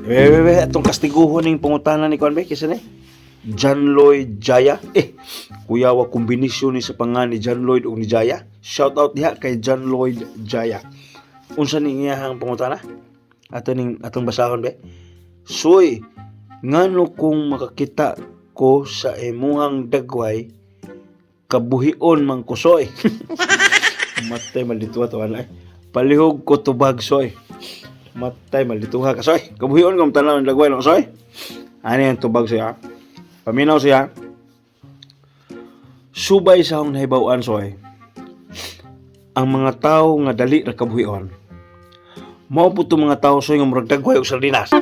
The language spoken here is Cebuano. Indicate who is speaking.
Speaker 1: Be, be, be, atong kastiguhon ning pangutana ni kuan be, kisa ni? John Lloyd Jaya. Eh, kuya wa kombinasyon ni sa pangan ni John Lloyd ug ni Jaya. Shout out diha kay John Lloyd Jaya. Unsa ni iyahang pangutana? Ato ning atong basahon be. Soy, ngano kung makakita ko sa imuhang dagway, kabuhion man ko, soy? Matay, maldituha to ana. Palihog ko tubag, soy. Matay, maldituha ka, soy. Kabuhion ko tanaw ng dagway no, soy. Ani ang tubag siya. Paminaw siya. Subay sa akong nahibaw-an, soy. Ang mga tao nga dali ra kabuhion, mao pud to mga tao, soy, nga murag dagway og sardinas.